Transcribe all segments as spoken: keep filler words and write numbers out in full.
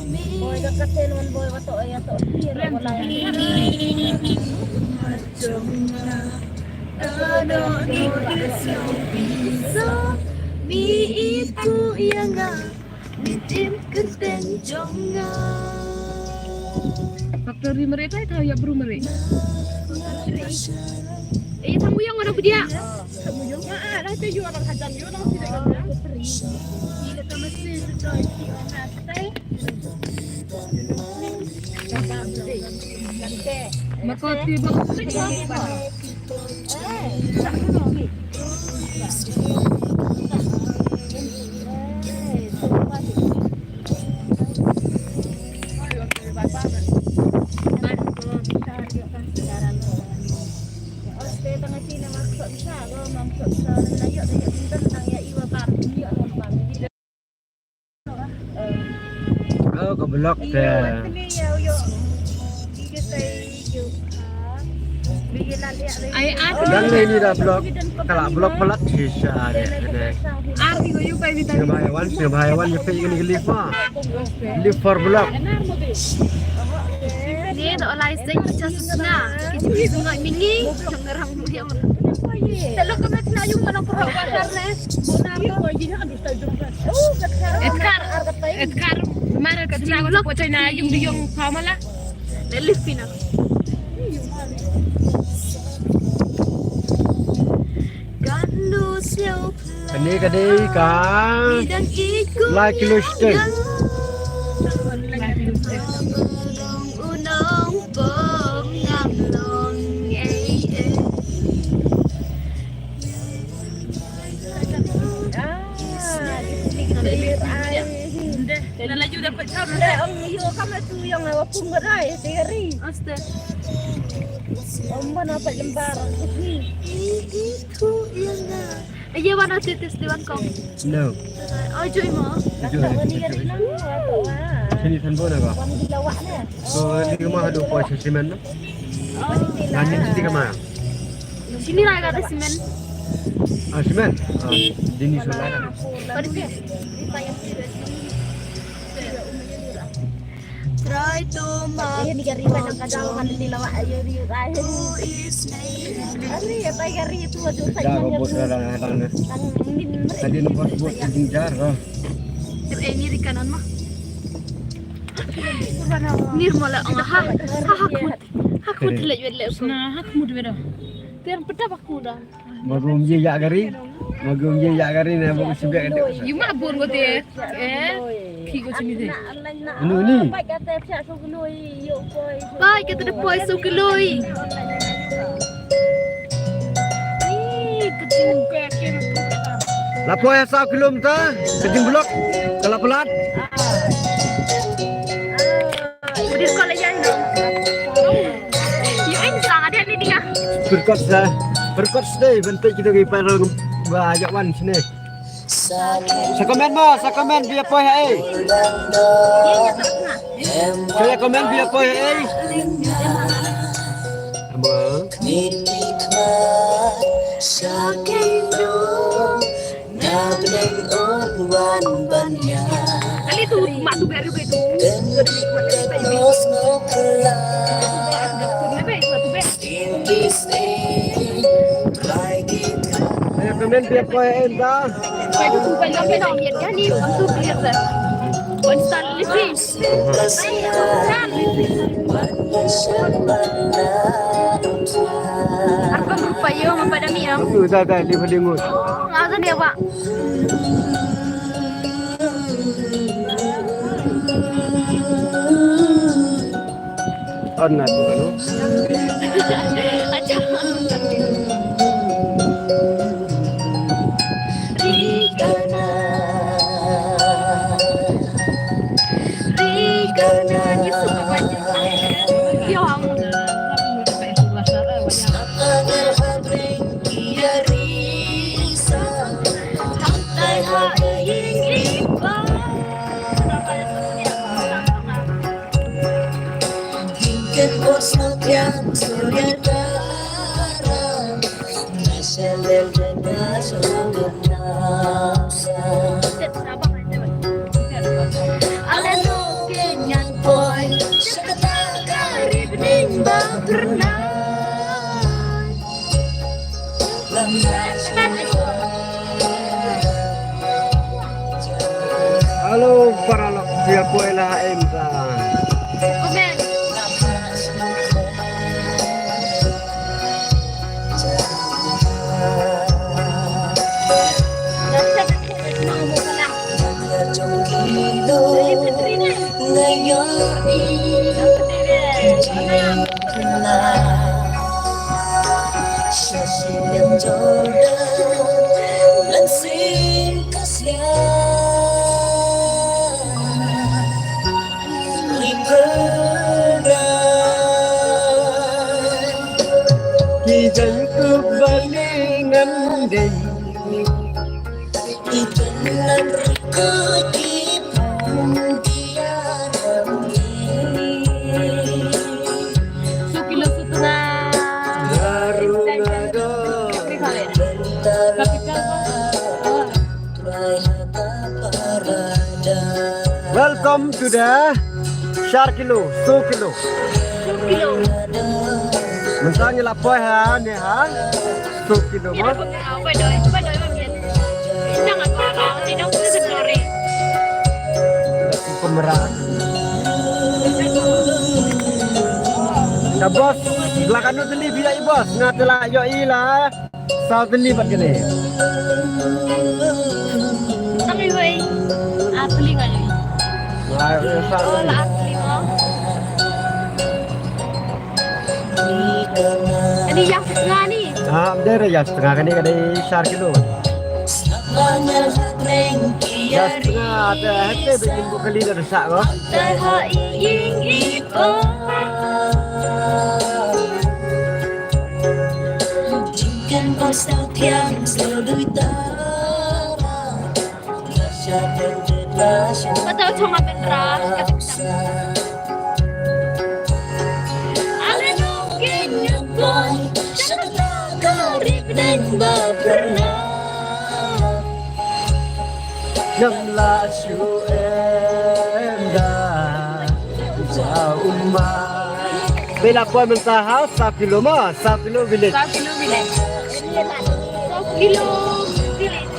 Boy ka katen wan boy wa to ya to. Factory meri tai tau ya bru meri. Eh, tamu yang mana dia? Tamu yang mana? Ada tu yang orang hajar yang orang tidak ada. Kita mesti sudah. Oh, ka block te. Ai, ai, dan le ni da block. Kala block palat shisha de. Ar ki ko yu pai bita. Sini bahaya wan, sini bahaya wan, yu pai ni lift ma. Lift for block. Ni da olai sing pecah sesna. Kita bisa ngai mini, jangan orang yang. Telok kena kena yu mana pura pasar ne. Edgar, Edgar, mara ka tna ko ko chai na yung di yung pamala. Lelif pina. Kane ka dei ka lai kilo shiteng. Ah, di sini kita lihat. Dah, dah laju dapat jam. Dah, ong, yo, kamu tu yang awak pun berai, tiga hari. Astaga. Om, mana dapat lembar? Itu yang dah. Iya, mana titis di Bangkok? No. Oh, joy mo. Joy. Sini san bona ka. Ko ni ma hadu ko simen no. Nani siti kama. Sini lah ada simen. Ah, simen. Ah, dini sudah. Pada sini. Try to ma. Ini gari mana kadang kan di lawak ayo di rai. Ari ya tai gari itu aduh. Dah robot kadang-kadang. Tadi nampak buat kejar. Ini di kanan mah. Nirmala ang ha. Ha ha kut. Ha kut lek wet lek. Na ha kut wet. Tiang peta bakuna. Magum ye yak gari. Magum ye yak gari na magum sibek. Yuma bun ko te. Eh. Pi ko sini te. Anu ni. Pai kata poi so keloi. La poi sa kilom ta. Kajing blok. Kala pelat. Udah sekolah ya no. Yo in sang ada ni dia. Berkat sa. Berkat sa dei bentuk kita ke parang ba yak wan sini. Sa comment mo, sa comment bia poi ha ei. Sa comment bia poi ha ei. Ama. Kali tu mak tu baru ke tu. Comment bia poi ha ei ta. Apa rupa yo mempada mi am? Dah dah di paling ngut. Ngau tu dia pak. Anat baru. Acha. Rikana. Rikana. Yang. Hello, paralok, ïa poi la em ta. Sukilo sutnga. Welcome to the Shar Kilo, Sukilo. Mynta ngi la poi ha ne ha Sukilo mo. Pemera. Ka bos, la kano teli biya i bos, nga tela yo i la. Saw teli bad kane. Tang i wei. Asli nga i. La, la, la asli mo. Ani ïa setengah ni. Ha, am dei ïa setengah kane ka dei shar kilo. Ïa setengah te hete be kin bu kali da sa ko. Patau chong apen ra. Ngam lah shu em da. Bela poi mynta ha Sapilo ma, Sapilo village. Sapilo village. Sapilo village.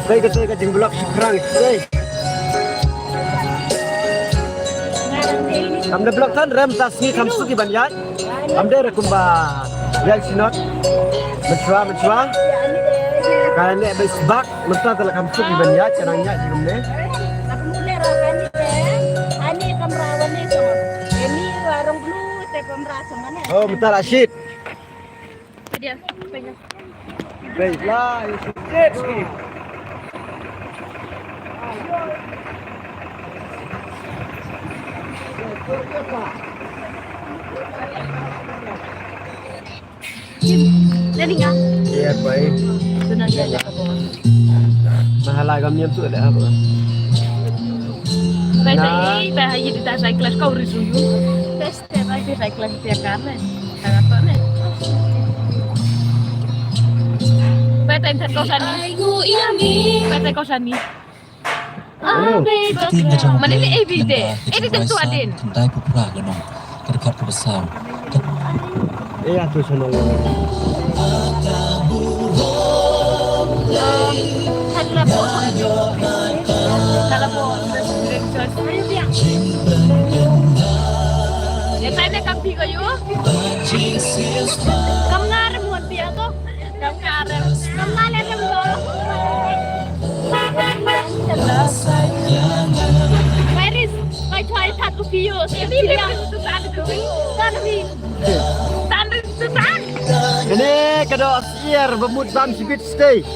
Kai ka, ka jingblok shukrang kai. Kam da blok tan rem tas ni kam suki ban yai. Am dei re kumba ïa shnot. Mynshwa, mynshwa. Ka ne bes bak mynta te la kam suk ban ïa ka nang ïa jingum ne. Oh, mynta la shit. Baiklah, jet ski. Iya, baik. Mahala kami yang tu ada apa? Baik, baik, baik, kita saya kelas kau review. Tes, tes, baik, baik, kelas tiap kali. Pete intan kau sani. Pete kau sani. Mane ni A B te. A B te tu adin. Kandai pupura ganong. Kadkhat ka basau. Eh, atu sana. Tala po. Tala po. Ya, tanya kampi ko yu. Kam ngar mo pia ko. Kane ka doh syiar ba mut bam shibit stay.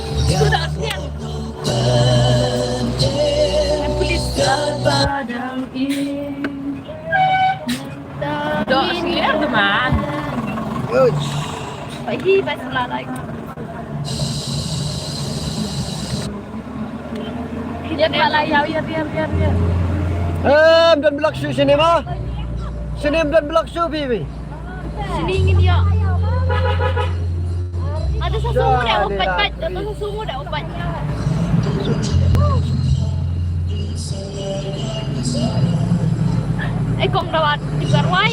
Doh syiar tu man. Good. Pagi pas lalai. Em, don blok shu sini ma. Sini em don blok shu bi bi. Sini ngin ïa. Ada sesuatu dah upat pat, ada sesuatu dah upat. Eh, kong rawat tiga ruai.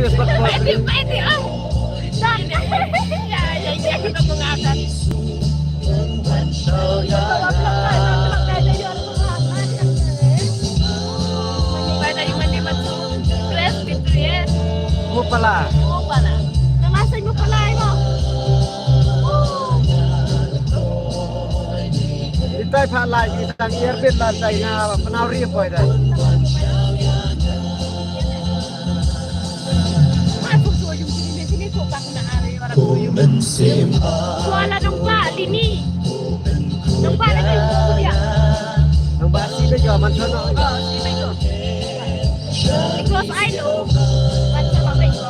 Bai ti, bai ti, oh. Dah. Ya, ya, ya, kita mengakan. Bai ta yung mandi matu. Dress pintu ya. Mupala. Mupala. Nama sa mupala mo? Itai pha lai itang erbit la tai nga panaw ri poi dai. Suala nong ba lini. Nong ba lini. Nong ba si bejo man sono. Oh, si bejo. Because I know. Man sono bejo.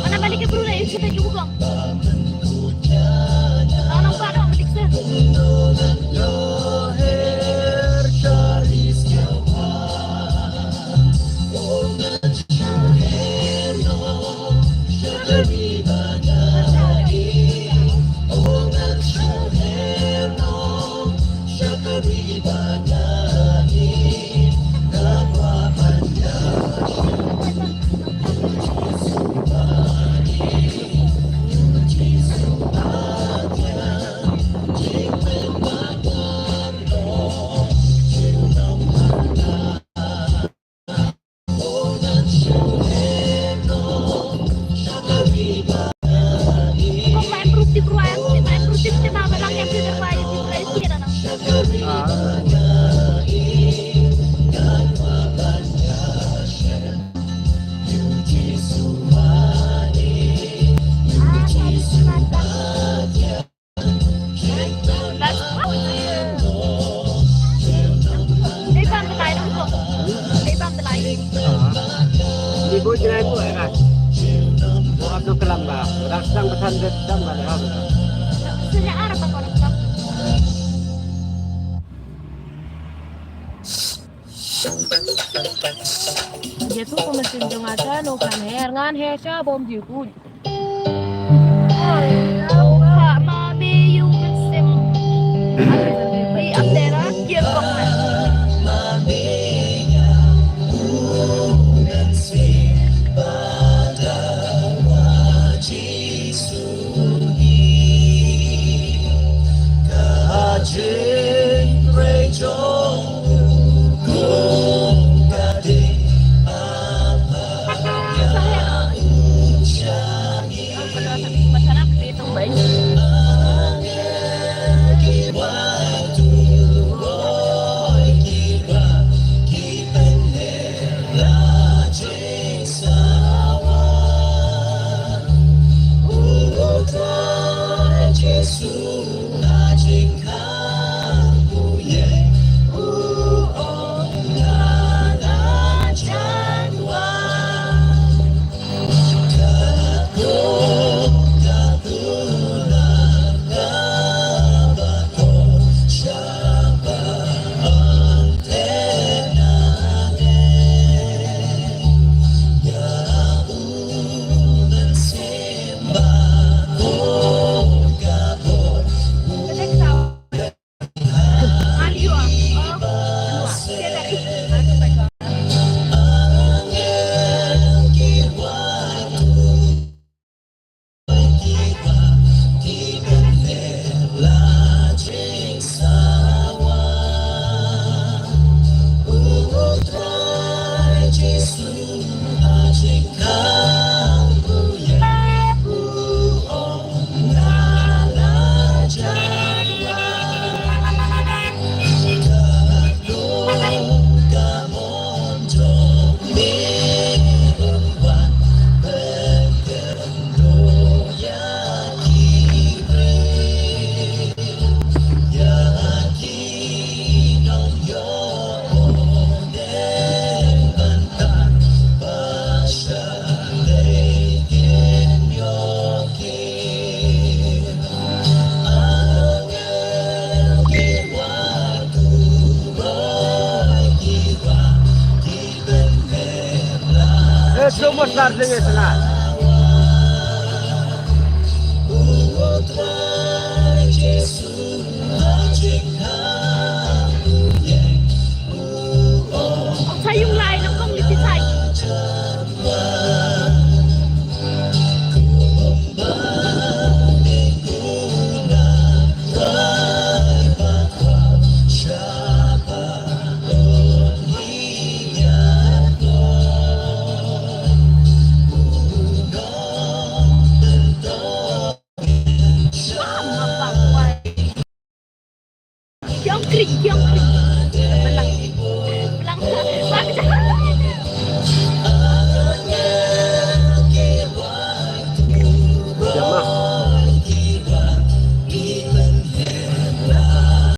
Mana balik ke Brunei, si bejo bugong. Nong ba dong balik se. Kira ko era. Ko Abdul Kalam ba. Dak sang pesan de dam ba ha. Sejak arah apa kau nak? Jesu ko mesin jong ata no kan her ngan her sha bom ji ku. Eh, slow mo start ding eh, sana.